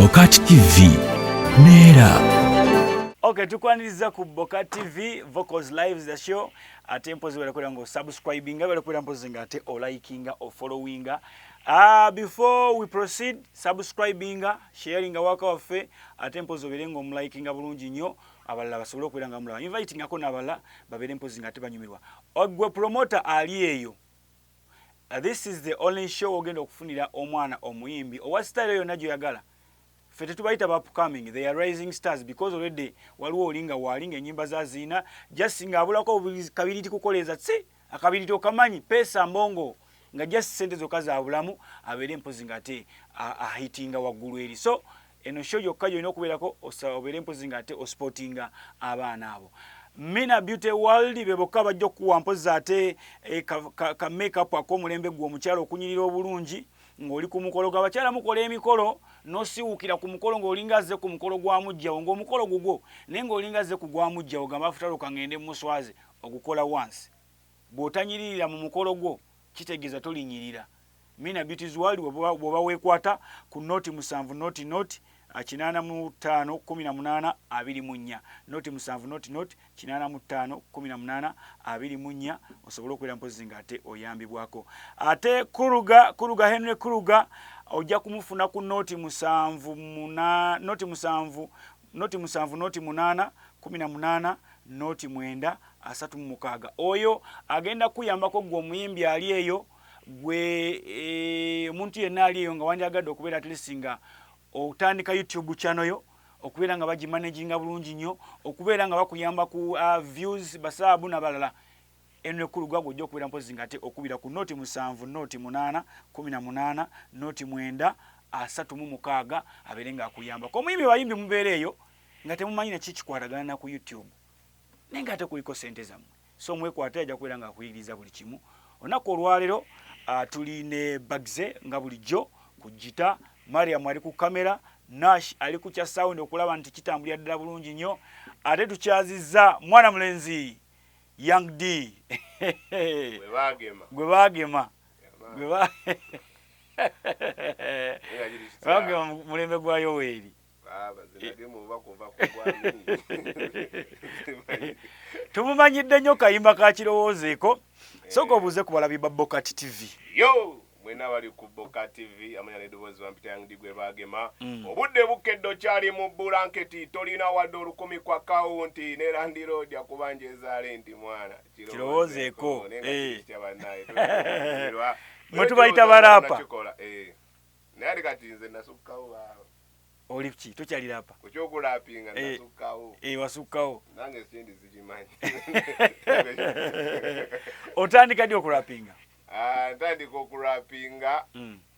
Bokat TV neera. Okay, tukwaniriza ku Bokat TV Vocals Live the show. Ate mpozi wera ngo subscribinga, wera kwera mpozi nga ate olikinga o followinga. Before we proceed, subscribinga, sharinga waka waffe, ate mpozi obere ngo omlikinga bulungi nnyo, abalala basobole okubeera nga mulaba. Invitingako n'abalala babeere mpozi nga ate banyumirwa. Ogwe promoter ali eyo. This is the only show ogenda okufunira omwana omuyimbi owa style yonna gy'oyagala. Ffe tetubayita ba upcoming, they are rising stars because already waliwo olinga walinga ennyimba za ziina just ng'abulako kabiriti kukoleeza tsi akabiriti okamanyi pesa mbongo nga just sente zokka zaabulamu abeere mpozi ng'ate ahitinga waggulu eri. So eno show yokka gy'olina okubeerako obeere mpozi ng'ate osupportinga abaana abo. Mina Beauty World be bokka bajja okukuwa mpozi ate ka makeup ak'omulembe gwe omukyala okunyirira obulungi ng'oli ku mukolo gw'abakyala. Mukola emikolo n'osiwuukira ku mukolo ng'olinga azze ku mukolo gwa muggyawo, ng'omukolo gugwo naye ng'olinga azze ku gwa muggyawo, gamba afutalo kaŋŋende muswaze ogukola once. Bw'otanyiririra mu mukolo gwo kitegeeza tolinyirira. Mina Beauty World bw'oba weekwata ku 07 00 85 18 24, 07 00 85 18 24, osobole okubeera mpozi ng'ate oyambibwako. Ate Kuruga, Kuruga Henry Kuruga ojja kumufuna ku 07 0 7 0 7 0 8 18 0 9 36. Oyo agenda kuyambako gwe omuyimbi ali eyo, gwe omuntu yenna ali eyo nga wandyagadde okubeera at least nga otandika YouTube channel yo, okubeera nga bagimanaginga bulungi nnyo, okubeera nga bakuyamba ku views basaabu n'abalala. Eno ekulu gwa ojja okubeera mpozi nga ate okubira ku 07 08 18 09 36 abeere ng'akuyambako. Omuyimbi, bayimbi mubeera eyo nga temumanyi naki kikwatagana na ku YouTube, naye nga ate kuliko sente zammwe, so mwekwate, ajja kubeera ng'akuyigiriza buli kimu. Olunaku olwaleero tuli ne Bagze nga bulijjo ku gita, Mariam ali ku kamera, Nash ali ku kya sound okulaba nti kitambulira ddala bulungi nnyo. Ate tukyazizza mwana mulenzi Young D. Gwe baagema, gwe baagema mulembe gwa Yoweri. Tumumanyidde nnyo kayimba ka Kirowoozeeko. Sooka obuuze ku balabi ba Bokat TV. Yo mwena bali ku Boka TV, amanya n'eddoboozi bampita Young D gwe baagema. Obudde bukedde, okyali mu bulanketi, tolina wadde 1000 ku akawunti ne landlord akubanja ezaale nti mwana. Kirowoozeeko. Kitya bannaye? Mwe tubayita ba rapper. Naye ate kati nze nasukkawo baaba. Oli ki? Tokyali rapper? Ku kyokulapinga nasukkawo. Wasukkawo. Nange sindi sikimanyi. Otandika ddi okulapinga? Ah, ntandika okulapinga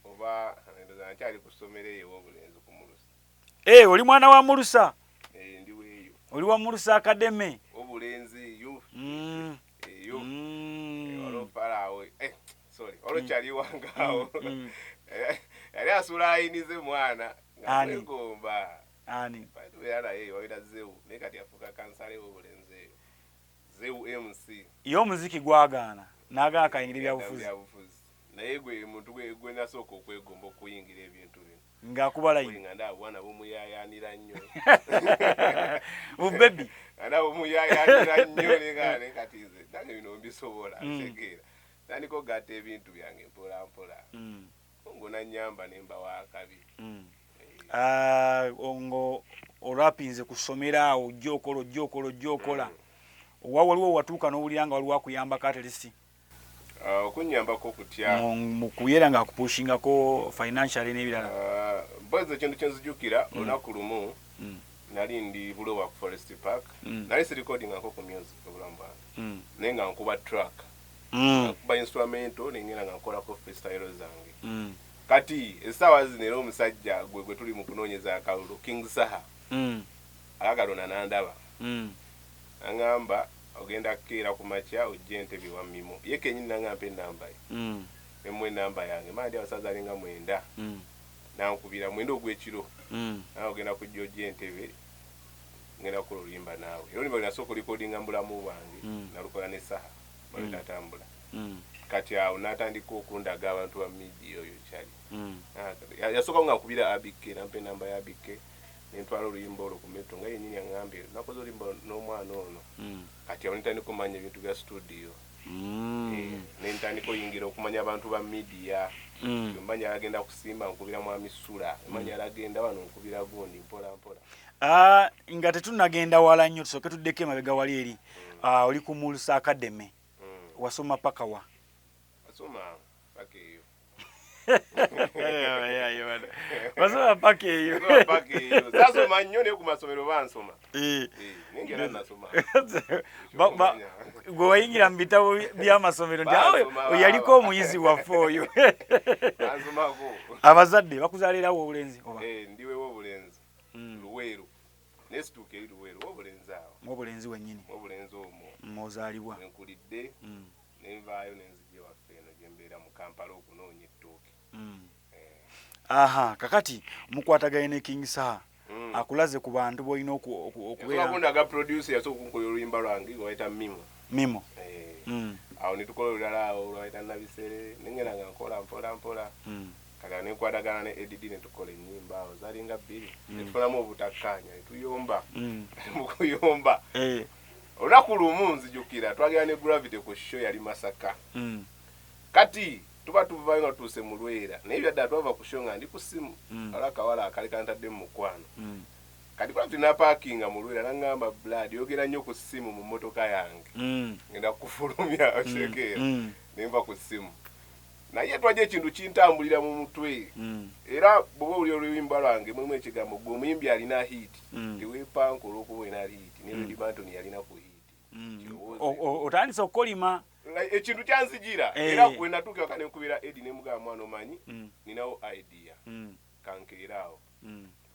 oba ndowooza nkyali ku ssomero eyo ew'obulenzi ku Mulusa. Oli mwana wa Mulusa? Eh, ndi weeyo. Oli wa Mulusa Academy? Obulenzi eyo. Eyo. Waliwo falaawo, sorry, waliwo kyali wangaawo yali asula ayinize mwana nga Ani? mwegomba. Ani? Tubeera naye wabira Zewu, naye kati afuuka kansale w'obulenzi eyo, Zewu MC. Ye omuziki gwagaana n'agaana kayingira ebyabufuzi. Byabufuzi. Naye gwe muntu gwe nasooka okwegomba okuyingira ebintu bino. Ng'akuba layini. Nga ndaba bwana bumuyayanira nnyo. Bubebi. Nga ndaba bumuyayanira nnyo nenga ne kati nze nange bino mbisobola. Ntegeera tandika ogatta ebintu byange mpola mpola. Ngo nanyamba nemba wakabi. Ah, ngo olapinze ku ssomero awo, ojja okola, ojja okola, ojja okola, owa waliwo watuuka n'owulira nga waliwo akuyambako at least? Ah, okunyambako kutya? Mu kubeera nga akupushingako financially n'ebirala. Ah, mpozi ekintu kyenzijukira, olunaku lumu nali ndi Bulowa ku Forest Park. Nali sirecordingako ku music obulamu bwange, naye nga nkuba track, nkuba instrumental, nengenda nga nkolako freestyle zange. Kati essaawa zino era omusajja gwe tuli mu kunoonyeza akalulu, King Saha, akakalona nandaba, aŋŋamba ogenda kukeera ku makya ojja Entebe wa Mimo. Ye kenyini naŋŋamba enamba ye, nemuwa enamba yange. Mandi abasaza alinga 9, nankubira 9 ogw'ekiro, nawe ogenda kujja ojja Entebe, ngenda kukola oluyimba naawe. Era oluyimba lwe nasooka okulikodinga mu bulamu bwange, nalukola ne Saha, balwetatambula. Kati awo n'atandika okundaga abantu ba media oyo kyali. Yasooka nga nkubira Abike, nampa enamba ya Abike, nentwala oluyimba olwo ku Metro nga yennyini aŋŋambye nakoze oluyimba n'omwana ono. Kati awo nentandika okumanya ebintu bya studio. Nentandika oyingira okumanya abantu ba media. Mba njagala genda kusimba nkubira Mwami Sula, mba njagala genda wano nkubira gundi, mpola mpola. Ah, nga tetunnagenda wala nnyo, tusooke tuddeko emabega wali eri. Ah, oli ku Mulsa Academy. Wasoma paka wa? Asoma paka eyo. Wasoma paka eyo? Nasoma paka eyo. Sasoma nnyo, naye ku masomero bansoma. Eh, naye ngera nasoma. Gwe wayingira mu bitabo by'amasomero nti "Ah, Bansoma, oyo yaliko baba." omuyizi waffe oyo. Bansomako. Abazadde bakuzaalirawo obulenzi oba? Eh, ndiwewo obulenzi. Luweero, naye situuka eri Luweero, obulenzi awo. Obulenzi wennyini? Obulenzi omwo. Mwozaalibwa. Nenkulidde, nenvaayo nenzija ewaffe eno gye mbeera mu Kampala okunoonya ettooke. Eh. Aha, kakati mukwataganye ne King Saha. Akulaze ku bantu b'olina Yasooka okubeera? Kundaga producer yasooka okunkolera oluyimba lwange gwe bayita Mimo. Mimo. Eh, awo netukola olulala awo lwayita Nabisere, nengenda nga nkola mpola mpola. Kati awo nenkwatagana ne Add netukola ennyimba awo zalinga bbiri, netufunamu obutakkaanya, netuyomba. Mu kuyomba, olunaku lumu nzijukira twagenda ne Gravity ku show yali Masaka. Kati tuba tuvayo nga tutuuse mu Lwera, naye byaddala twava ku show nga ndi ku ssimu. Waliwo akawala akali kantadde mu mukwano. Kati Gravity napaakinga mu Lwera, naŋŋamba, "Blood, yogera nnyo ku ssimu mu mmotoka yange, ngenda kufulumya," okitegeera? Nenva ku ssimu, naye twajja ekintu kintambulira mu mutwe. Era bw'oba oli oluyimba lwange mulimu ekigambo, gwe omuyimbi alina hit, teweepanka olw'okuba olina hit, ne Red Banton yalina ku hit. Kirowooze. Otandise okukolima. Like, ekintu kyanzijira. Era we natuuka ewaka nenkubira Eddie, nemugamba, "Mwana, omanyi, ninawo idea, kankeera awo."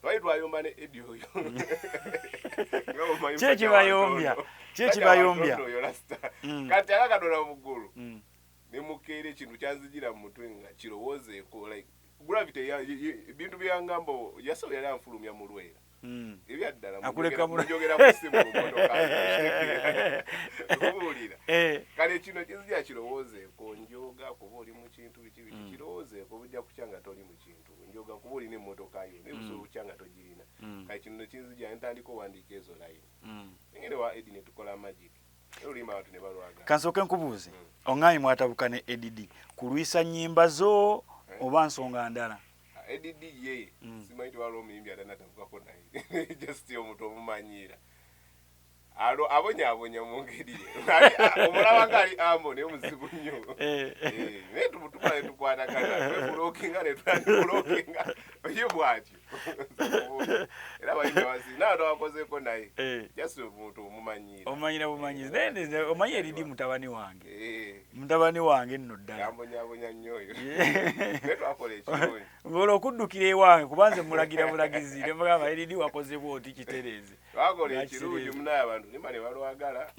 Twali twayomba ne Eddie oyo. Nga bw'omanyi Ki musajja ekibayombya? wa Ntondo. Ki Musajja wa ekibayombya? Ntondo oyo Rasta. Kati akakatonda mu ggulu, nemukeera, ekintu kyanzijira mu mutwe nga kirowoozeeko, like Gravity ebintu byangamba yasobola yali anfulumya mu Lwera. Ebyaddala. Akuleka Njogera ku ssimu mu mmotoka, obuulira. Kale kino kizija, kirowoozeeko, njoga kuba oli mu kintu biki biki. Kirowoozeeko, bujja kukya nga toli mu kintu. Njoga kuba olina emmotoka yo, naye busobola okukya nga togirina. Kale kino kinzija, ntandika owandiika ezo line, ngende wa Eddie netukola Magic, era oluyimba abantu ne balwagala. Kansooke nkubuuze, oŋŋambye mwatabuka ne Add kulwisa nnyimba zo oba nsonga ndala? Add ye, simanyi tewaliwo omuyimbi atanatabukako naye, just omuntu omumanyiira alo abonyaabonya mu ngeri ye. Omulaba nga ali ambo, naye muzibu nnyo. Eh, naye tumala netukwatagana, twebulokinga, netwanibulokinga ye bwatyo. Era abayimbi abasinga nawe twabakozeeko naye. Just omuntu omumanyiira. Omanyira bumanyizi, naye omanyi eridi mutabani wange. Eh, Mutabani wange nno ddala. Yambonyabonya nnyo oyo, naye twakola ekirungi. Ng'olwo okuddukira ewange, kuba nze mulagira bulagizi, nemugamba, "Eridi wakoze bwoti, kitereeze." Twakola Nakitereeza. ekirungi munaye, abantu nimba ne balwagala.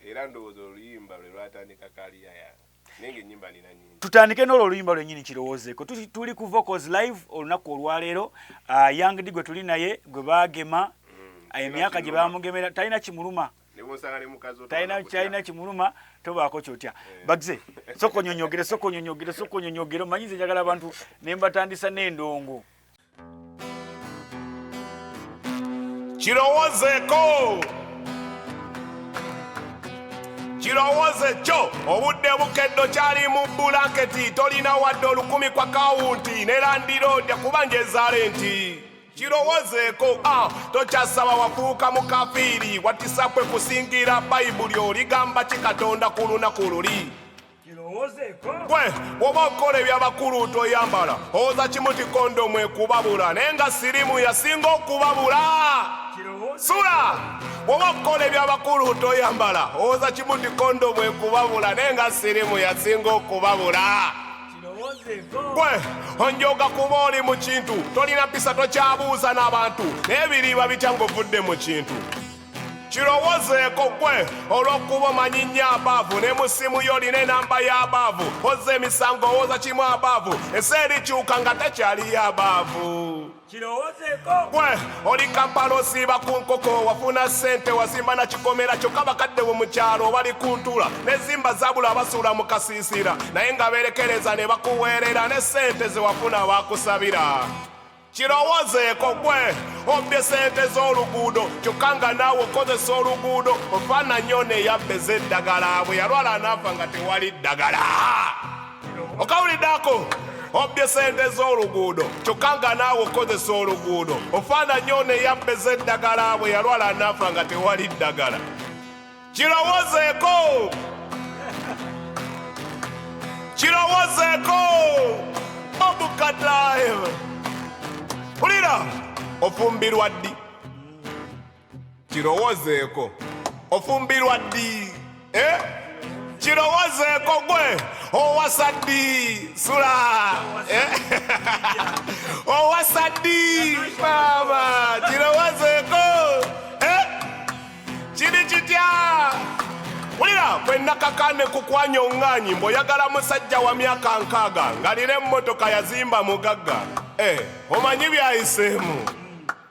Era ndowooza oluyimba lwe lwatandika career yange, naye nga ennyimba nina nyingi. Tutandike n'olwo oluyimba lwennyini kirowoozeeko. Tuli ku Vocals Live olunaku olwaleero. Young D gwe tuli naye, gwe baagema emyaka gye bamugemera talina kimuluma. Ne bwosanga ne mukazi wo talina tobaako kutya. Talina kimuluma, tobaako kyotya. Bagze soko nyonyogere, soko nyonyogere, soko nyonyogere. Omanyi nze njagala abantu ne mbatandisa n'endongo. Kirowoozeeko, kirowooze kyo, obudde bukeddo kyali mu bulanketi, tolina wadde 1000 kwa kawunti ne landlord akubanja eza rent. Kirowoozeeko, ah, tokyasaba, wafuuka mukafiiri, watisapwe kusingira Bayibuli. Oligamba ki Katonda ku lunaku luli? Gwe bw'oba okola ebyabakulu toyambala, owoza kimu ti kondomu ekubabula, naye nga sirimu yasinga okubabula. Sula, bw'oba okola ebyabakulu toyambala, owoza kimu ti kondomu ekubabula, naye nga sirimu yasinga okubabula. Gwe onjoga kuba oli mu kintu, tolina mpisa, tokyabuuza n'abantu, naye biriba bitya ng'ovudde mu kintu? Kirowoozeeko gwe, olw'okuba omanyi nnyo abaavu, ne mu ssimu yo olina enamba y'abaavu, ozza emisango, owooza kimu abaavu, ensi erikyuka nga tekyaliyo abaavu. Kirowoozeeko. Gwe oli Kampala osiiba ku nkoko, wafuna ssente wazimba na kikomera, kyokka bakadde bo mu kyalo bali ku ntula n'ezimba zabula, basuula mu kasiisira, naye nga beerekereza ne bakuweerera ne ssente ze wafuna bakusabira. Kirowoozeeko. Gwe obbye ssente z'oluguudo, kyokka nga naawe okozesa oluguudo, ofaananye ono eyabbeza eddagala, bwe yalwala n'afa nga tewali ddagala. Okawuliddako? Obbye sente z'oluguudo, kyokka nga naawe okozesa oluguudo, ofaananye ono eyabbeza eddagala, bwe yalwala n'afa nga tewali ddagala. Kirowoozeeko, kirowoozeeko. Bobu Cat Live. Wulira, ofumbirwa ddi? Kirowoozeeko. Ofumbirwa ddi? Eh? Kirowoozeeko. Gwe owasa ddi? Sula. Eh? Owasa ddi, maama? Kirowoozeeko. Eh? Kiri kitya? Wulira, bwe nakakane kukwanya oŋŋaanyi mbw'oyagala musajja wa myaka 60 ng'alina emmotoka yazimba mugagga. Eh, omanyi byayiseemu.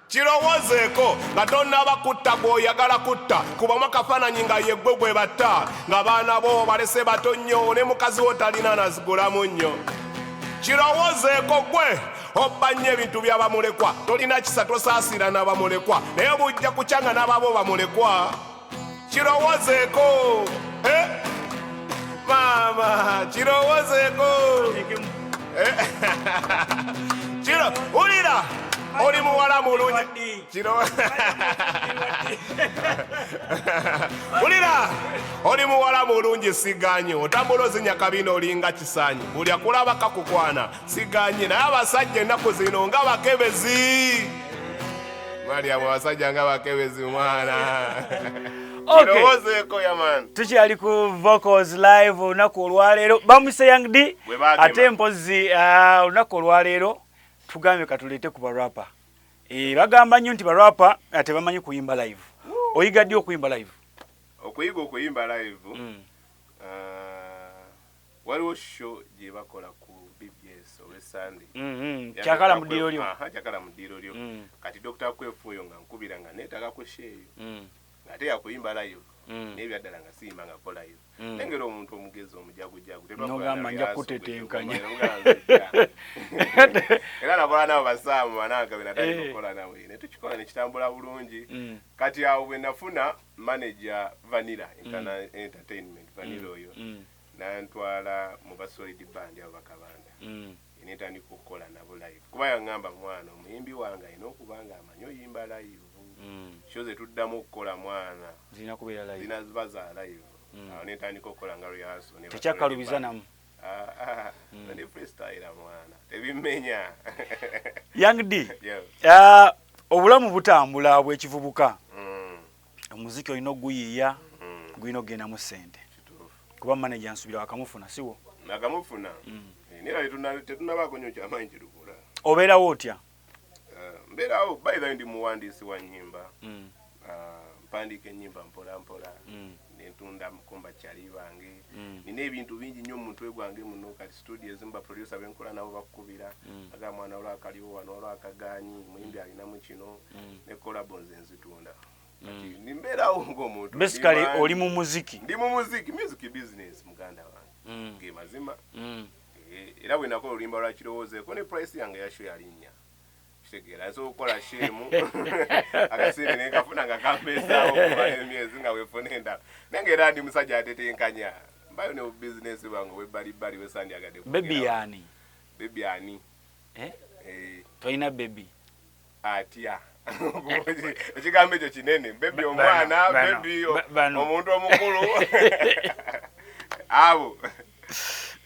Kirowoozeeko. Nga tonnaba kutta gw'oyagala kutta, kubamu akafaananyi nga yeggwe gwe batta, nga baana bo balese bato nnyo, ne mukazi wo talina nazigulamu nnyo. Kirowoozeeko. Gwe obba nnyo ebintu by'abamulekwa, tolina kisa, tosaasira n'abamulekwa, naye bujja kukya nga n'ababo bamulekwa. Kirowoozeeko. Eh? Maama, kirowoozeeko. Eh? Kiro, wulira, oli muwala mulungi. Kiro, wulira, oli muwala mulungi, siganye. Otambula ozinya kabina, olinga kisanyi, buli akulaba kakukwana, siganye. Naye abasajja ennaku zino nga bakebezi. Mariamu, abasajja nga bakebezi, mwana. Okay. Kirowoozeeko, yeah man. Tukyali ku Vocals Live. Olunaku olwaleero bamuse Young D. Bwe bagema. Ate mpozi olunaku olwaleero tugambye katuleete ku barapa. Bagamba nnyo nti barapa tebamanyi kuyimba live. Oyiga ddi okuyimba live? Okuyiga okuyimba live, waliwo show gye bakola ku BBS olw'Esande. Kyakala mu ddiiro lyo. Aha, kyakala mu ddiiro lyo. Kati Dr. Kwefu oyo nga nkubira nga neetaaga ku show eyo, ng'ate yakuyimba live, naye byaddala nga siyimbangako live. Nengera omuntu omugezi omujagujagu. N'ogamba nja kutetenkanya. Era nakola nabo basaamu banange be natandika okukola nabo, ne tukikola ne kitambula bulungi. Kati awo bwe nafuna manager Vanilla Entertainment, Vanilla oyo nantwala mu ba Solid Band abo bakabanda, netandika okukola nabo live, kuba yaŋŋamba, "Mwana, omuyimbi wange alina okuba nga amanyi oyimba live. Show ze tuddamu okukola, mwana, zirina kubeera live." Zina ziba za live. Awo netandika okukola nga rehearsal ne ba Tekyakalubiza Solid Band. namu. Ah, ah, ndi freestyle, mwana, tebimenya. Young D, Yeah. Obulamu butambula bw'ekivubuka. Omuziki olina oguyiiya, gulina okugendamu ssente. Kituufu. Kuba manager nsubira wakamufuna, siwo? Nakamufuna. Eh, naye tetunabaako nnyo kyamaanyi kyetukola. Obeerawo otya? Eh, mbeerawo. By the way, ndi muwandiisi wa nnyimba. Ah, mpandiika ennyimba mpola mpola, nentunda mukumba kyali bange. Nina ebintu bingi nnyo mu mutwe gwange muno. Kati studio ezimu ba producer benkola nabo bakukubira, aga mwana, waliwo akaliwo wano, waliwo akaganyi, muyimbi alinamu kino, ne collabo nze nzitunda. Kati nimbeerawo ng'omuntu. Basically Ndi oli mu muziki. Ndi mu muziki, music business, muganda wange, ge mazima. Eh, era bwe nakola oluyimba lwa Kirowoozeeko, ne price yange ya show yalinnya. Kitegeera, nsobola okukola show emu, akasente nenkafuna nga kampeesaawo okumala emyezi nga wefuna endala, naye nga era ndi musajja atetenkanya, mbayo ne bubizinesi bwange obwebbalibbali wesandyagadde. Baby yani? Baby ani? Eh? Eh, Tolina baby? Atya, ekigambo ekyo kinene. Baby omwana, baby bano. omuntu omukulu, abo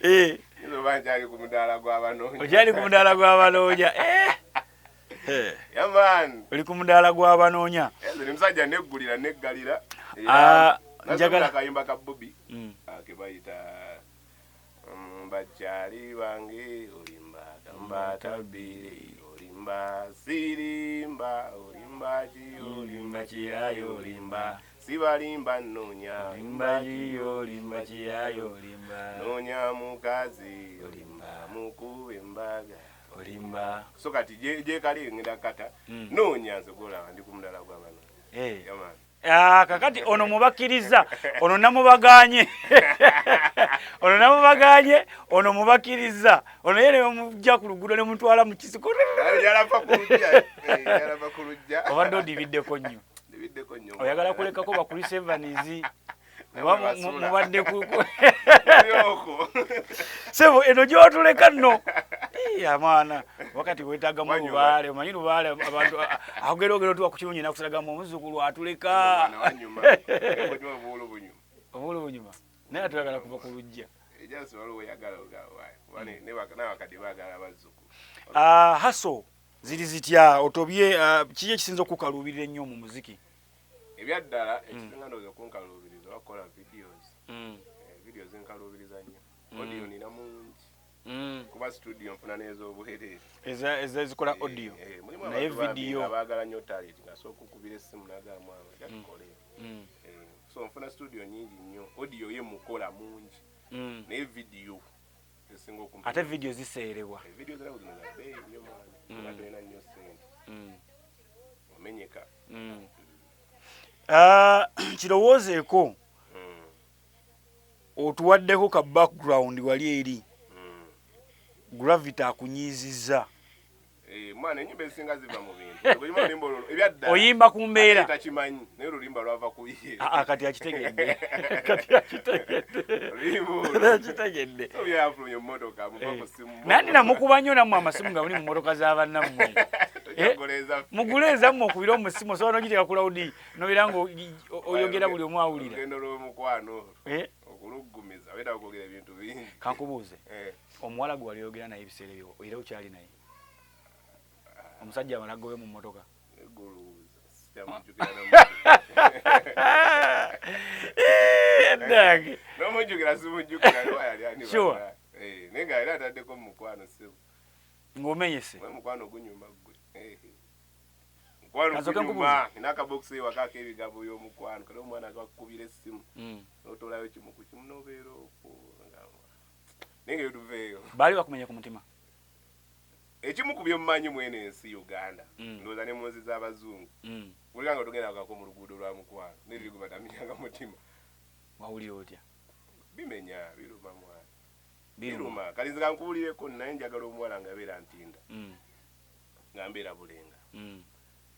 nyinza oba nkyali ku mudaala gw'abanoonya. Okyali ku mudaala gw'abanoonya. Eh. Eh. Yeah man. Oli ku mudaala gw'abanoonya. Nze ndi musajja neggulira neggalira. Ah, njagala akayimba ka Bobi ke bayita bakyali bange, olimba kambatabire, olimba sirimba, olimba ki, olimba Kiyayo olimba. Sibalimba, nnoonya. Olimba ki, olimba kiyayo olimba. Noonya mukazi, olimba mukuba embaga. Olimba. So kati gyekali ngenda kata noonya nze golaba ndi ku mudala gw'abano. Yeah, man. Ah, kakati ono mubakkiriza, ono namubaganye, ono namubaganye, ono mubakkiriza, ono ye nemujja ku luguudo ne mutwala mu kisiko. Yalava ku lujja. Yalava ku lujja. Obadde odibiddeko nnyo. Ndibiddeko nnyo. Oyagala kulekako ba Chris Evans oba mubadde ku Yoko. Sebo eno gy'otuleka nno. Iya mwana, wakati weetagamu Wanyuma. lubaale, omanyi lubaale abantu akugera ogera otuwa ku kirungi nakusalagamu omuzzukulu atuleka. Mwana wanyuma. Onywa obuwolo bunyuma. Obuwolo bunyuma. Naye atuyagala kuva ku lujja. Ejasi waliwo oyagala ogaba. Kuba n'abakadde baagala abazzukulu. Ah, haso ziri zitya otobye, kiki ekisinza okukaluubirira ennyo mu muziki? Ebyaddala ekisinga ndowooza okunkaluubiriza bakola videos. Videos zinkaluubiriza nnyo. Audio nina mungi. Kuba studio nfuna n'ez'obuhereere. Eza ezikola audio. Mulimu Naye abantu bambi video. nga baagala nnyo talent nga sooka okukubira essimu n'agamba mwana ojja tukole. So nfuna studio nnyingi nnyo. Audio ye mukola mungi. Naye video esinga okumpa. Ate video ziseerebwa. Video zirabo zino za bbeeyi nnyo mwana. Nga tolina nnyo ssente. Omenyeka. Ah, kirowoozeeko otuwaddeko ka background wali eri. Gravity akunyiizizza. Mwana ennyimba ezisinga ziva mu bintu. Oluyimba oluyimba olwo ebyaddala. Oyimba ku mbeera. Ate takimanyi naye oluyimba lwava ku ye. Ah, ah, kati akitegedde. Kati akitegedde. Oluyimba olwo. Kati akitegedde. So byafulumye emmotoka muva ku ssimu. Nandi namukuba nnyo nammwe amasimu nga muli mu mmotoka za bannammwe. Tojagoleza. Mugule ezammwe okubire omu ssimu, osobola n'ogiteeka ku loud nobeera ng'oyogera buli omu awulira. Olugendo lw'omukwano olwo. Okuluggumiza wetaaga okwogera ebintu bingi. Kankubuuze. Omuwala gwe wali oyogera naye ebiseera ebyo era okyali naye? Omusajja amala agobe mu mmotoka. Guluuza. Sikyamujjukira Eddange. N'omujjukira simujjukira lwa yali ani Sure. bana. Naye nga era ataddeko mu mukwano ssimu. Ng'omenyese. Mwe mukwano gunyuma ggwe. Mukwano Kasooke gunyuma. nkubuuze. Nina akabokisi ewaka ak'ebigambo by'omukwano. Kati omwana akakubira essimu. N'otoolayo kimu ku kimu n'obeera okwo. Naye nga tuveeyo. Baali bakumenya ku mutima. Ekimu ku byemmanyi mwene ensi Uganda. Ndowooza ne mu nsi z'abazungu. Buli nga togenda kako mu luguudo lwa mukwano. Naye liri gubataminyanga mutima. Wawulira otya? Bimenya, biruma mwana. Biruma. Biruma. Kati nze kankubuulireko naye njagala omuwala nga abeera Ntinda. Nga mbeera Bulenga.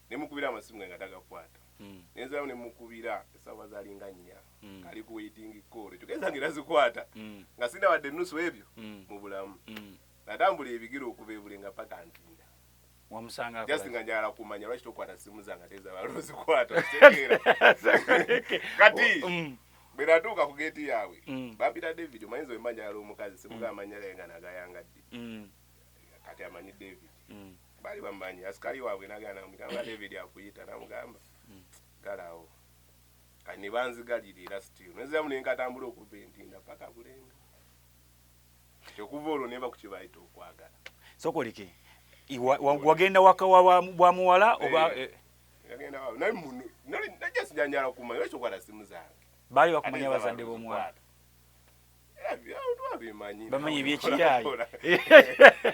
Ne mukubira amasimu gange nga tagakwata. Ne nziramu ne mukubira essaawa zaalinga 4. Kali ku waiting call. Kyokka ezange nazikwata. Nga sirina wadde ennusu ebyo mu bulamu. Natambula ebigere okuva e Bulenga paka Ntinda. Wamusanga Just akola nga njagala kumanya lwaki tokwata simu zange ate ez'abalala ozikwata, okitegeera? Kati, bwe natuuka ku geeti yaabwe, bampita David, omanyi nze bwe mba njagala omukazi, simugamba amannya gange nga nagayanga ddi. Kati amanyi David. Baali bamumanyi, asikali waabwe n'agenda n'amuyita, nga David akuyita, n'amugamba, galawo. Kati ne banzigalira era still. Ne nziramu ne nkatambula okuva e Ntinda paka Bulenga. Okuva olwo ne nva ku kye bayita okwagala. Sooka oleke. Wagenda waka wa muwala oba, Yagenda wa, naye muno, najja sinjala kumanya, lwaki okwata simu zange? Baali bakumanya Ate abazadde nze b'omuwala. Era twabimanyi. Bamanyi ebyekiyaayi.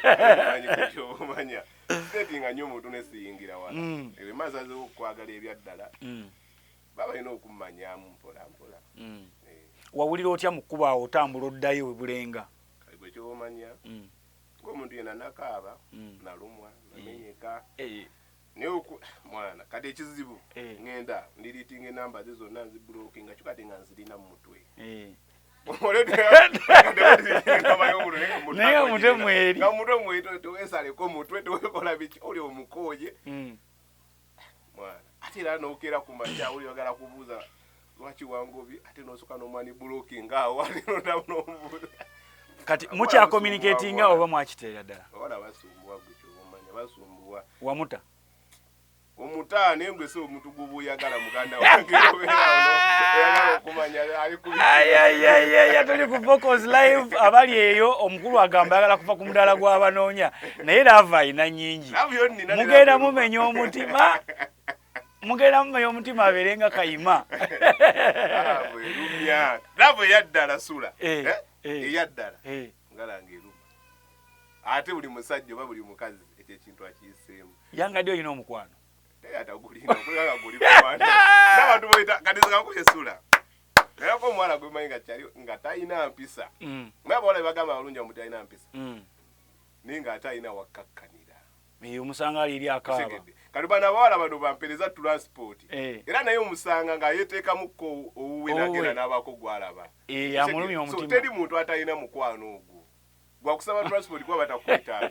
Bamanyi kukyomanya. Setinga nnyo omuntu ne siyingira wala. Ebyo masazeewo okwagala ebyaddala. Baba balina okummanyaamu mpola mpola. Wawulira otya mu kkubo awo otambula oddayo e Bulenga? Kale gwe ky'omanya, ng'omuntu yenna nakaaba, nalumwa, namenyeka. Naye mwana, kati ekizibu, ŋŋenda ndiriitinga enamba ze zonna nzibulokinga, kyokka ate nga nzirina mu mutwe. Naye omutwe mweri. Nga mutwe mweri, teweesaleko mutwe, teweekola biki, oli omukooye. Mwana, ate era n'okeera ku makya, oli oyagala kubuuza lwaki wangobye, ate n'osooka n'omwani bulokinga awo, ate n'oddamu n'omubuuza. Kati Abawala mukya basumbuwa communicatinga abawala. oba mwakiteera ddala? Abawala basumbuwa gwe ky'obamanya, basumbuwa. Wamuta? Omuta naye gwe si omuntu gw'oba oyagala muganda wange, obeera awo oyagala okumanya ali ku biki. Ai, ai, ai, ai, ai, tuli ku Vocals Live, abali eyo omukulu agamba ayagala kuva ku mudaala gw'abanoonya, naye love ayina nnyingi. Love yo nnina ne Mugenda love mumenya omutima. Mugenda mumenya omutima abeere nga kayima. Love erumya. Love eyaddala sula. Eyaddala. Ngala ng'eruma. Ate buli musajja oba buli mukazi ekyo ekintu akiyiseemu. Young D olina omukwano? Atagulina okulanga guli kuwana n'abantu boyita kati nze kankuba essula erako omuwala gwemanyi nga kyali nga talina mpisa. Naye abawala bebagamba abalungi amu talina mpisa, naye ng'ate alina wakkakkanira. Omusanga ali eri akaaba. Otegedde? Kati bano abawala bano bampereza transport. Eh. Era naye omusanga nga yeteekamuko owuwe Owuwe. nagenda n'abaako gwalaba. Eh, amulumya So omutima. teri muntu atalina mukwano ogwo gwakusaba transport kuba batakwetaaga,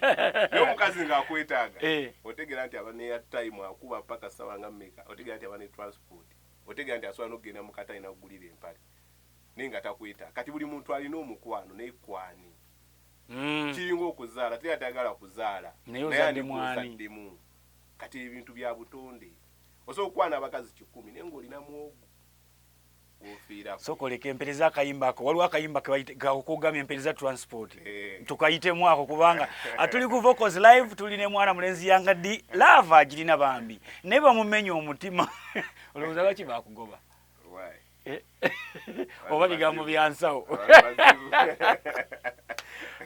naye omukazi ng'akwetaaga, otegeera nti aba neya time akuba paka sawa nga mmeka, otegeera nti aba ne transport, otegeera nti asobola n'okugenda mu katale n'akugulira empale, naye nga takwetaaga. Kati buli muntu alina omukwano, naye kwani kiringa okuzaala, teri atayagala kuzaala. Naye ozadde ani mwani? gw'ozaddemu? Kati ebintu bya butonde, osobola okukwana abakazi 100, naye ng'olina mwogo gwofiirako. Sooka oleke empereza akayimba ako. Waliwo akayimba kogambye empereza transport. Eh. Tukayitemu ako kubanga atuli ku Vocals Live, tuli ne mwana mulenzi Young D. Love agirina bambi, naye bamumenya omutima. Olowooza lwaki bakugoba? Why? Eh? Oba bigambo bya nsawo? Abantu bazibu.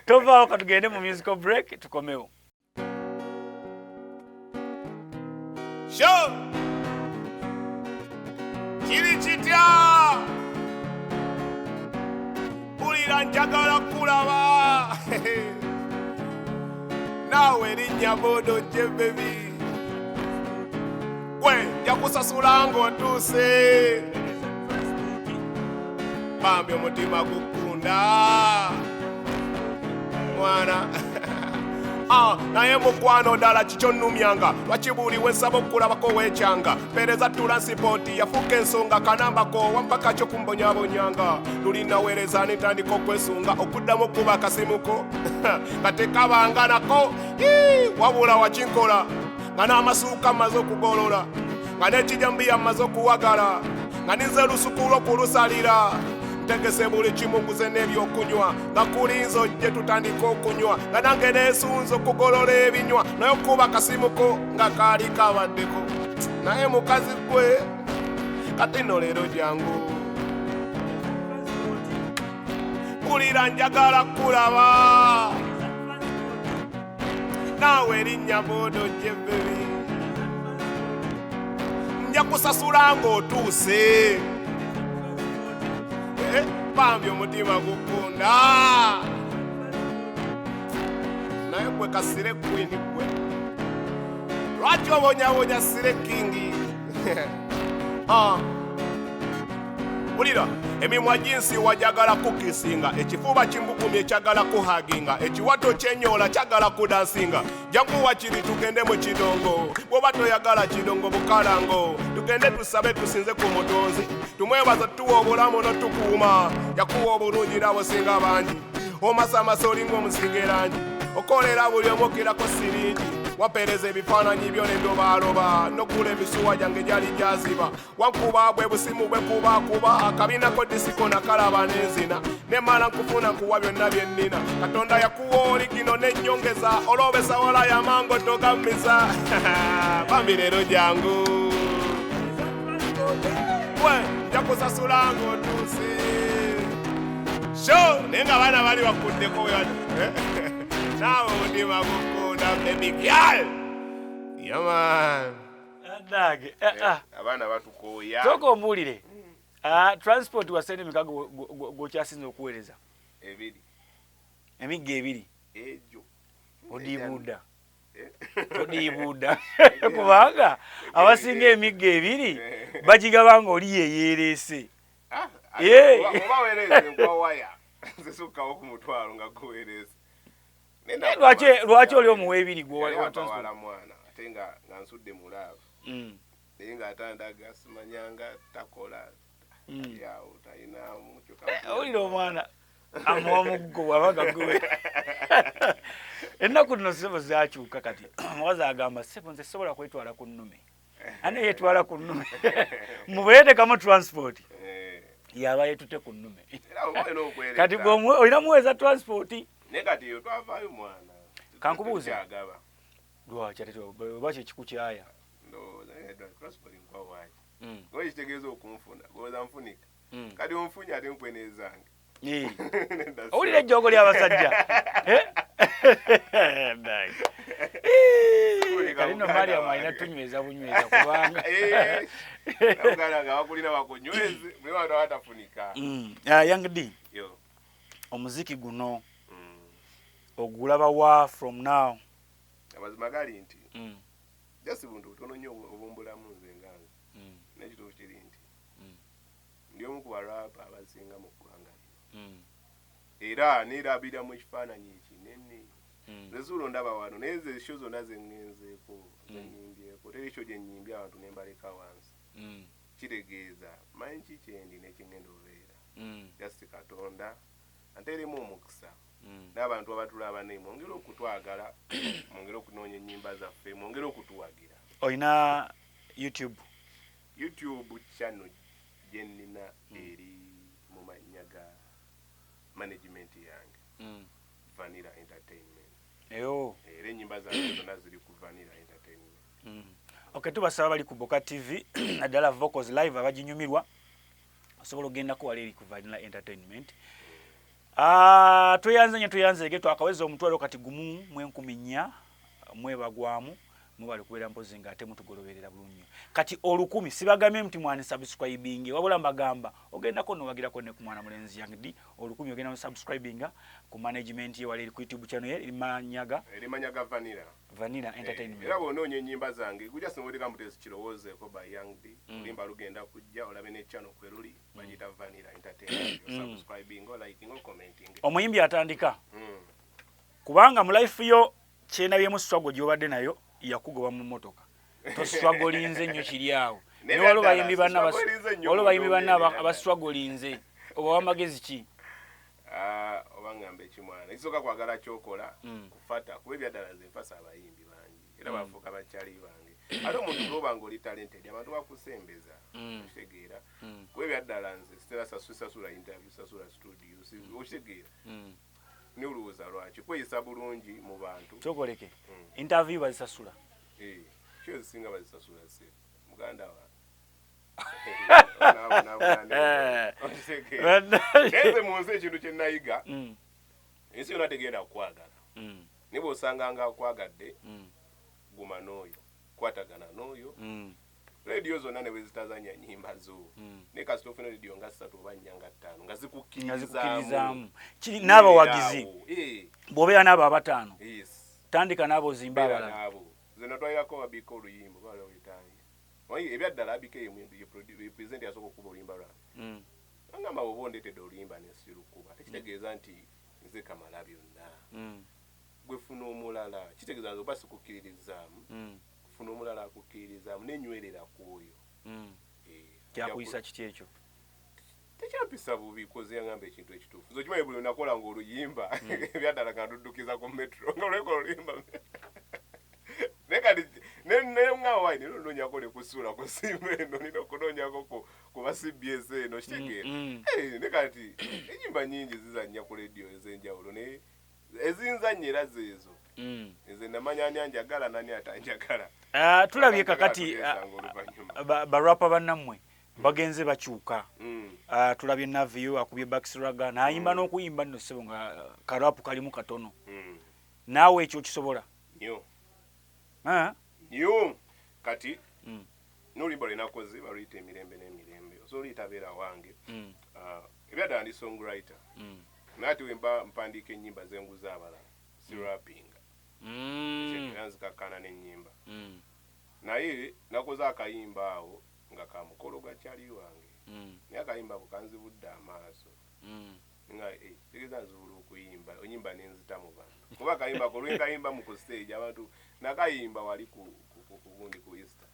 Tovaawo, katugende mu musical break, tukomewo. Sho! Kiri kitya? Mpulira njagala kulaba. Naawe erinnya bodo gye baby. Gwe nja kusasula ng'otuuse. Bambi omutima gukunda. Mwana. Ah, naye mukwano ddala kikyo nnumyanga, lwaki buli wensaba okulabako weekyanga? Mpeereza transport yafuuka ensonga, kanambako wampaka kyo kumbonyabonyanga. Lulinaweereza netandika okwesunga okuddamu okuba akasimuko nga tekabanga nako. Ii, wabula wakinkola nga n'amasuuka mmaze okugolola, nga n'ekijambiya mmaze okuwagala, nga ninze lusuku lw'okulusalira. Ntegese buli kimu, nguze n'ebyokunywa, nga kulinza ojje tutandika okunywa, nga nange neesunze okugolola ebinywa, naye okuba akasimuko nga kaali kabaddeko. Naye mukazi gwe, kati nno leero jangu, mpulira njagala kulaba. Naawe erinnya bodo gye baby, nja kusasula ng'otuuse. Eh, bambi omutima gukunda, naye gwe kasire queen, gwe lwaki obonyabonya slay king? Ah. Wulira emimwa ginsi wajagala kukisinga, ekifuba kimbugumye kyagala kuhaginga, ekiwato kyenyoola kyagala kudansinga. Jangu wakiri tugende mu kidongo, bwoba toyagala kidongo bukalango. Tugende tusabe tusinze ku mutonzi, tumwebaza tuwa obulamu notukuuma. Yakuwa obulungi nabusinga bangi, omasamasa olinga omusiga erangi, okolera buli omukirako siringi. Wampeereza ebifaananyi byo nendobaaloba, nokula emisuwa gyange gyali gyaziba. Wankuba bwe busimu bwe kubakuba, akabinako disiko nakalaba nenzina, nemala nkufuna nkuwa byonna bye nnina. Katonda yakuwa oligino nennyongeza, olobesa wala yamango togammiza. Bambi leero jangu, gwe nja kusasula ng'otuuse. Sho naye nga abaana bali bakuddeko wano, naawe omutima gukunda, baby girl. Yeah man. Adage. Abaana batukooya. Sooka ombuulire. Ah, transport wa sente meka gw'okyasinza okuweereza? Ebiri. Emigga ebiri. Egyo. Odiibuuda. Eh? Todiibuuda kubanga abasinga emigga ebiri bagigaba ng'oli yeyeereese. Ah, Eh. oba weereese nkuwa waya, nze sukkawo ku mutwalo nga guweereese. Eh, lwaki oli omuwa ebiri gwe wa transport? Wala mwana ate nga nsudde mu love, naye ng'atandaga simanyanga takola, yawo talinamu. Eh, owulira omwana amuwa muggo bw'abaga gwe. Ennaku nno sebo zakyuka, kati omukazi agamba, "Sebo, nze sobola kwetwala ku nnume." Ane yetwala ku nnume mubeetekamu transport, yaba yetute ku nnume. Era oba olina okwereeta. Kati gwe olina muweeza transport. Naye kati eyo twavaayo mwana. Kankubuuze. Tukyagaba. Lwaki ate oba kyekikukyaya? Ndowooza naye transport nkuwa waaki? Oba kitegeeza okunfuna goza nfunika. Kati onfunye ate nkwenezange. Eh. Owulira ejjoogo ly'abasajja. Eh? Kalino Mariam alina tunyweza bunyweza kubanga Muganda nga bakulina bakunyweze mwe bantu abatafunika. Young D, Yo. omuziki guno ogulaba wa from now? Amazima gali nti just buntu butono nnyo obumbulamu nze nga nze. N'ekituufu kiri nti ndi omu ku barapa abasinga mu ggwanga lino. Era neerabira mu ekifaananyi ekinene. Nze suulo ndaba wano, naye nze show zonna ze ŋŋenzeeko, ze nnyimbyeko, teri show gye nnyimbye abantu ne mbaleka wansi. Kitegeeza manyi ki kyendi n'ekingenda obeera. Just Katonda anteeremu omukisa. N'abantu abatulaba naye mwongere okutwagala, mwongere okunoonya ennyimba zaffe, mwongere okutuwagira. Olina YouTube? YouTube channel gye nnina eri mu mannya ga management yange, Vanilla Entertainment. Eyo. Era ennyimba zange zonna ziri ku Vanilla Entertainment. Okay, tubasaba bali ku Boka TV, naddala Vocals Live, abaginyumirwa osobola okugendako wali eri ku Vanilla Entertainment. Ah, tweyanze nnyo, tweyanze twakaweza omutwalo kati 1,400 mwebagwamu, mwebale kubeera mpozi nga ate mutugoloberera bulungi nnyo. Kati 1000 sibagambye nti mwani subscribing, wabula mbagamba ogendako nowagirako ne ku mwana mulenzi Young D 1000, ogenda mu subscribinga ku management ye wali eri ku YouTube channel ye eri Manyaga. Eri manyaga Vanilla. Vanilla Entertainment. Era bw'onoonya ennyimba zange gujja sinwoleka mutesi kirowoozeeko by Young D, oluyimba lugenda kujja olabe ne channel kwe luli, bagiyita Vanilla Entertainment. Subscribing, liking, commenting. Omuyimbi atandika, kubanga mu life yo kyenabyemu struggle gy'obadde nayo yakugoba mu mmotoka, tostrugglinze nnyo kiri awo. Naye Naye waliwo ddala, bayimbi banna sistrugglinze nnyo waliwo bayimbi mu banna ndongo. abastrugglinze, obawa amagezi ki? Ah, oba ngamba ekimwana ekisooka kwagala kyokola, kufata kuba ebyaddala nze nfasa abayimbi bangi era bafuuka bakyali bange. Ate omuntu lwoba nga oli talented, abantu bakusembeza. Okitegeera? Kuba ebyaddala nze sitera sasula interview, sasula studio, okitegeera? Nolowooza lwaki kweyisa bulungi mu bantu. Kyokoleke interview bazisasula? Eh, kyo ezisinga bazisasula se muganda wange. Naye nze mu nsi ekintu kye nayiga, ensi yonna tegenda kukwagala, naye bw'osanga nga akwagadde, guma n'oyo, kwatagana n'oyo. Rediyo zonna ne bwe zitazanya nyimba zo, naye kasita ofuna rediyo nga ssatu oba nnya nga ttaano nga Nga zikukkirizaamu. Zikukkirizaamu Kiri n'abawagizi. Eh, Bw'obeera n'abo abataano, tandika n'abo ozimba Beera abalala. n'abo. Nze natwalirako Abika oluyimba balawetani. Omanyi ebyaddala Abika ye president yasooka okuba oluyimba lwange. Angamba bw'oba ondeetedde oluyimba nesirukuba, tekitegeeza nti nze kamala byonna. Gwe funa omulala. Kitegeeza nze oba sikukkiririzaamu, funa omulala akukkiririzaamu, nenywerera ku oyo. Eh, Kyakuyisa kiki ekyo? Tekyampisa bubi koze yangamba ekintu ekituufu. Nze okimanyi buli nakola nga oluyimba ebyaddala nga nduddukiza ku Metro nga olwekola oluyimba, naye kati neŋŋamba wayi nina onoonyako nekusuula ku simu eno, nina okunoonyako kuba CBS eno, kitegeera? Eh, ne kati enyimba nyingi zizannya ku rediyo ez'enjawulo, naye ezinzannya era zeezo. Nze namanya ani anjagala nani atanjagala. Ah, tulabye kakati Atanjagala oluvannyuma. Barapa bannammwe bagenze bakyuka. Ah, tulabye Navio akubye Baxraga n'ayimba n'okuyimba nno ssebo nga karapu kalimu katono. Naawe ekyo okisobola? Nnyo. Ah, Nnyo. Kati n'oluyimba lwe nakoze baluyita Emirembe n'Emirembe, osobola oluyita Beera Wange. Ah, ebyaddala ndi songwriter, naye ate wemba mpandiika ennyimba zenguza abalala, si rappinga. Era nzikakkana n'ennyimba. Naye nakoze akayimba awo nga ka mukolo gwa kyali wange, naye akayimba ako kanzibudde amaaso. Nga eh, tegeeza nzibula okuyimba onyimba nenzita mu bantu, kuba akayimba ako lwenkayimba mu ku stage abantu, nakayimba wali ku gundi ku Easter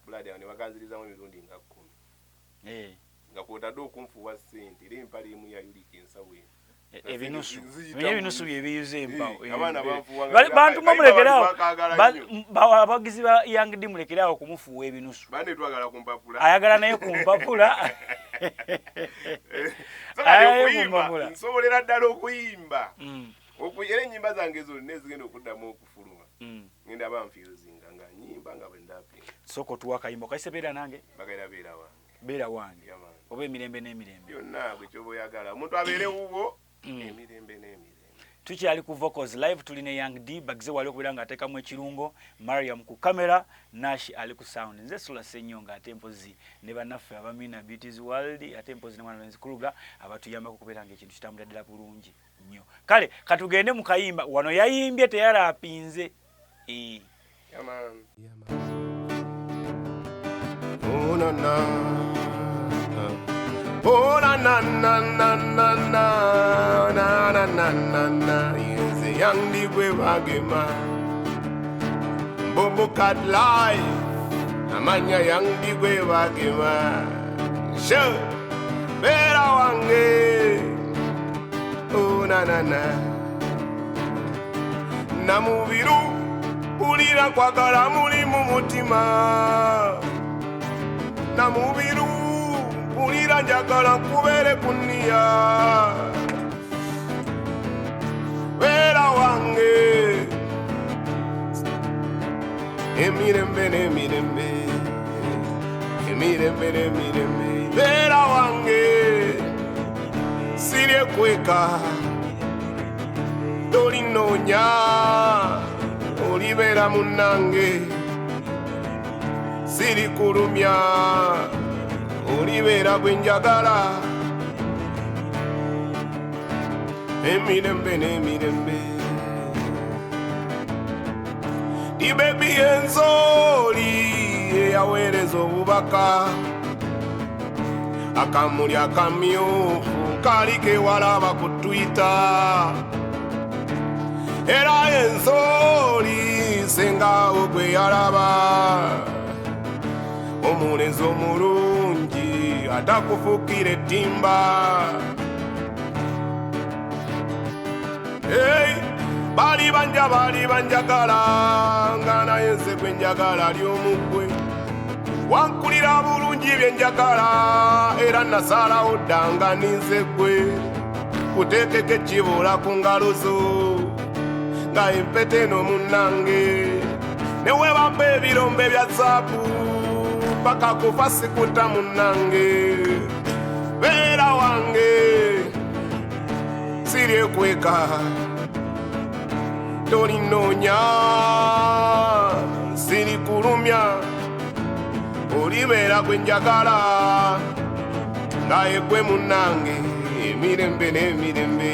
blood awo ne bakanzirizamu emirundi nga 10. Nga kwotadde okunfuuwa ssente, era empale emu yayulika ensawo emu. Ebinusu. Ziyita Naye ebinusu byebiyuza empawo. Eh, abaana banfuuwa Bantu mwe mulekeraawo. Kayimba abantu bakaagala nnyo. Abawagizi ba Young D, mulekeraawo okumufuuwa ebinusu. Bane twagala ku mpapula. Ayagala naye ku mpapula. So kati Ayagala ku okuyimba mpapula. nsobolera ddala okuyimba. Era ennyimba zange zonna ezigenda okuddamu okufuluma, ngenda banfiuzinga nga nyimba nga bwe ndapinga. Sooka otuwa akayimba okaise Beera Nange. Bagaira Beera Wange. Beera Wange. Yeah, man. Oba Emirembe n'Emirembe. Byonna bwe kyoba oyagala omuntu abeere wuwo emirembe n'emirembe. Tukyali ku Vocals Live, tulina Young D Bagze wali okubeera ng'ateekamu ekirungo, Mariam ku kamera, Nash ali ku sound, nze Sula Ssenyonga, ate mpozi ne bannaffe abamina Beauties World, ate mpozi ne mwana Lenzi Kruger abatuyambako okubeera ng'ekintu kitambulira ddala bulungi nnyo. Kale katugende mu kayimba. Wano yayimbye, teyarapinze. Yeah, man. Oh, na, na. Oh, na, na, na, na, na, na, na, na, na, na, na. Yenze Young D gwe bagema. Bobo Cat Live. Amanya Young D gwe bagema. Sure. Beera wange. Oh, na, na, na. Namubiru. Mpulira kwagala muli mu mutima. Namubiru. Mpulira njagala nkubeere kunniya. Beera wange. Emirembe n'emirembe. Emirembe n'emirembe. Beera wange. Siryekweka. Tolinoonya. Olibeera munnange. Sirikulumya. Olibeera gwe njagala. Emirembe n'emirembe. Di baby enzoli eyaweereza obubaka. Akamuli akamyufu kaali kewalaba ku Twitter. Era enzoli sengaawo gwe yalaba. Omulenzi omulungi atakufuukira ettimba. Hey, bali banja bali banjagala nga naye nze gwe njagala ly'omuggwe. Wankulira bulungi bye njagala era nasalawo dda nga ninze gwe. Kuteekeko ekibula ku ngalo zo nga empeta eno munnange. Ne we bampa ebirombe bya zaabu paka kufa sikuta munnange. Beera wange siryekweka. Tolinoonya sirikulumya. Olibeera gwe njagala nga egwe munnange. Emirembe n'emirembe.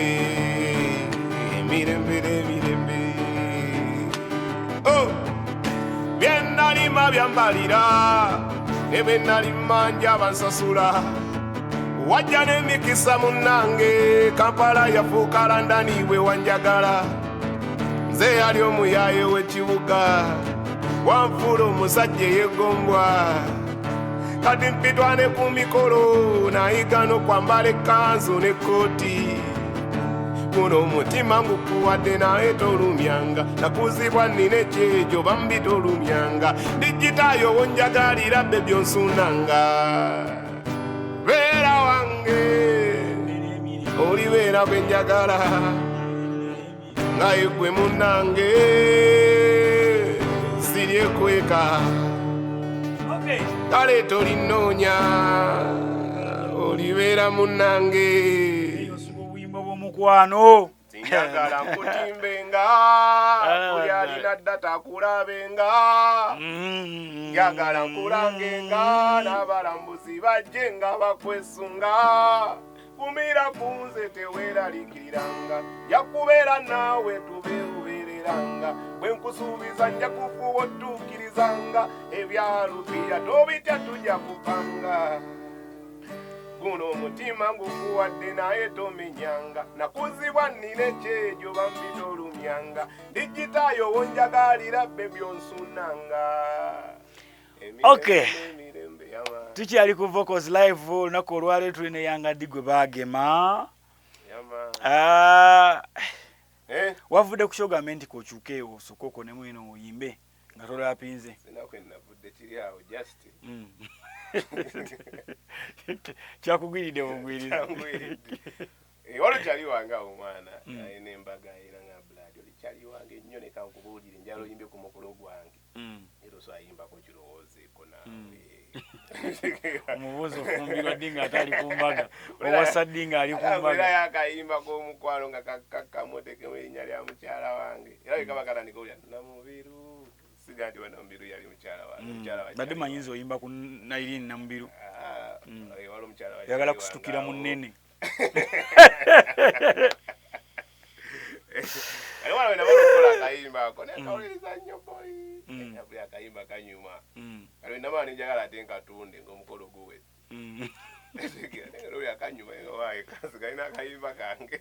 Emirembe n'emirembe. Oh! Bye nalima byambalira ne bye nalima njaba nsasula. Wajja n'emikisa munnange, Kampala yafuuka London bwe wanjagala. Nze yali omuyaaye w'ekibuga, wanfuula omusajja eyeegombwa. Kati mpitwa ne ku mikolo, nayiga n'okwambala ekkanzu n'ekkooti. Guno omutima ngukuwadde naye tolumyanga. Nakuzibwa nnina ekyejo bambi tolumyanga. Ndigitayo wonjagalira be byonsunanga. Beera wange, olibeera gwe njagala. Nga egwe munnange, siryekweka. Kale tolinoonya, olibeera munnange. Obuyimba bw'omukwano. Sinjagala nkutimbenga, buli alina data akulabenga. Njagala nkulangenga, n'abalambuzi bajje nga bakwesunga. Kumira ku nze teweeraliikiriranga, nja kubeera naawe tubeerubeereranga. Bwe nkusuubiza nja kufuba otuukirizanga, ebyalupiya tobitya tujja kupanga. Guno omutima ngukuwadde naye tomenyanga. Nakuzibwa nnina ekyejo bambi tolumyanga. Ndigitayo wonjagalira be byonsunanga. Okay. Tukyali ku Vocals Live olunaku olwaleero tulina Young D gwe baagema. Wavudde ku show nti kokyuke osooke okonemu eno oyimbe nga tolapinze. Sinaku navudde kiri awo just. Kyakugwiridde bugwirizi. Kyangwiridde. Waliwo kyali wange awo omwana alina embaga era nga blood oli kyali wange nnyo ne kankubuulire njagala oyimbe ku mukolo gwange. Era oso ayimbako kirowoozeeko naawe. Omubuuzi ofumbirwa ddi nga ate ali ku mbaga, owasa ddi nga ali ku mbaga? Akayimba k'omukwano nga kakakkamu, oteekemu erinnya lya mukyala wange, era bwe kaba katandika olya Namubiru, siga nti Namubiru yali mukyala wange. Mukyala wa Badde manyi nze oyimba ku Nairini Namubiru. Ah, waliwo mukyala wa Oyagala kyali kusitukira wange mu awo. nnene. Kale wano nabala okukola akayimba ako, naye kawuliriza nnyo boy. Buli akayimba kanyuma. Kale namala nenjagala ate nkatunde ng'omukolo guwedde. Naye akanyuma waayi kasi kalina akayimba kange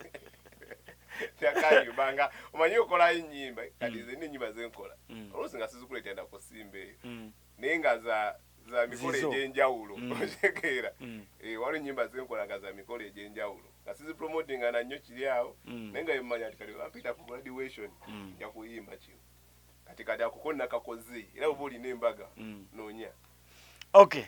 takanyuma nga omanyi okolayo ennyimba. Kati nze n'ennyimba zenkola oluusi nga sizikuleetera nakusimba eyo, naye nga za mikolo Zizo. egy'enjawulo, otegeera? Eh, waliwo ennyimba zenkola nga za mikolo egy'enjawulo nga sizipromotinga na nnyo kiri awo, naye nga bemanya nti kati bampita ku graduation, nja kuyimba kino. Kati ako nakakoze, era oba olina embaga, noonya. Okay.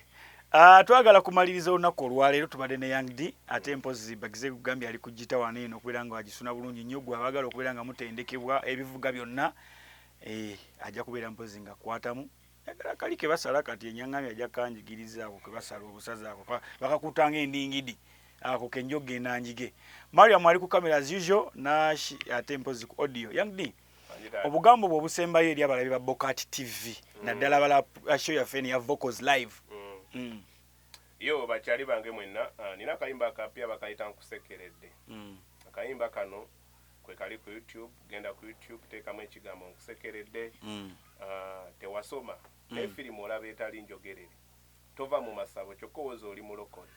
Twagala kumaliriza olunaku olwaleero. Tubadde ne Young D, ate mpozi bagize kugambye ali kugita wano eno okubeera nga agisuna bulungi nnyo. Gwe abaagala okubeera nga mutendekebwa ebivuga byonna, ajja kubeera mpozi nga akwatamu. Njagala kali ke basala kati enyaŋŋamya ajja kanjigiriza ako ke basala obusaza ako bakakutanga endingidi ako kenja okgenda njige. Mariam ali ku camera as usual, Nash ate mpozi ku audio. Young D, obugambo bwe obusembayo eri abalabi ba Bokat TV, naddala abala show yaffe eno ya Vocals Live. Yo bakyali bange mwenna, nina akayimba akapya bakayita Nkusekeredde. Akayimba kano kwe kali ku YouTube. Genda ku YouTube, teekamu ekigambo Nkusekeredde. Tewasoma naye firimu olaba etali njogerere, tova mu masabo kyokka owoza oli mulokole,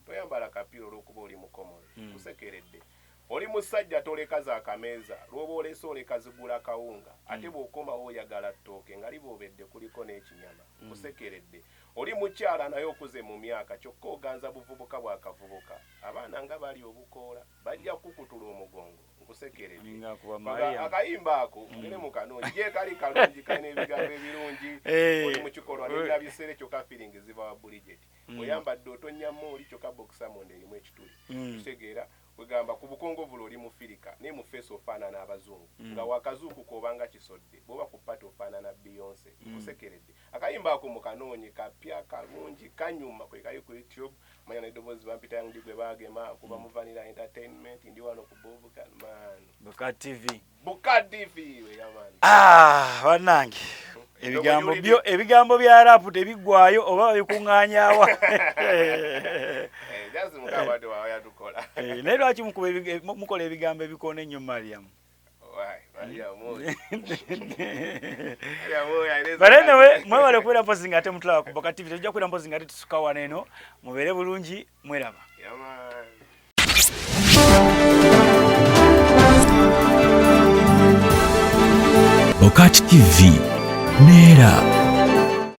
toyambala kapiira olw'okuba oli mukomole. Nkusekeredde, oli musajja toleka za kameeza, lw'oba olese oleka zigula kawunga, ate bw'okomawo oyagala ttooke nga liboobedde kuliko n'ekinyama. Nkusekeredde, oli mukyala naye okuze mu myaka, kyokka oganza buvubuka bwakavubuka, abaana nga bali obukoola bajja kukutula omugongo. Nkusekeredde. Ninga akuba Mariam. Akayimba ako mugere mu kanoonyi gye kali kalungi, kalina ebigambo ebirungi. Oli mu kikolwa nenabisere, kyokka feeling ziva wa Bridget. Oyambadde otonnyamu oli, kyokka boxer munda erimu ekituli. Kitegeera kwegamba ku bukongovula oli mufirika, naye mu face ofaanana abazungu, nga wakazuukuka obanga kisodde, bw'oba ku party ofaanana Beyonce. Nkusekeredde, akayimba ako mu kanoonyi, kapya kalungi, kanyuma, kwe kali ku YouTube. Manya n'eddoboozi bampita Young D gwe baagema kuba mu Vanilla Entertainment. Ndi wano ku Bobuka man. Bokat TV. Buka TV we yaman. Ah, bannange, ebigambo byo, ebigambo bya rap tebiggwayo, oba babikuŋŋaanyaawa? Eh, just mukama ate wawa yatukola. Eh, naye lwaki mukuba mukola ebigambo ebikoona ennyo, Mariam? Why, Mariam oyo. Mariam oyo alina But anyway, mwebale kubeera mpozi nga ate mutulaba ku Boka TV. Tujja kubeera mpozi nga ate tusuka wano eno. Mubeere bulungi, mweraba. Yeah, man. Bokat TV neera.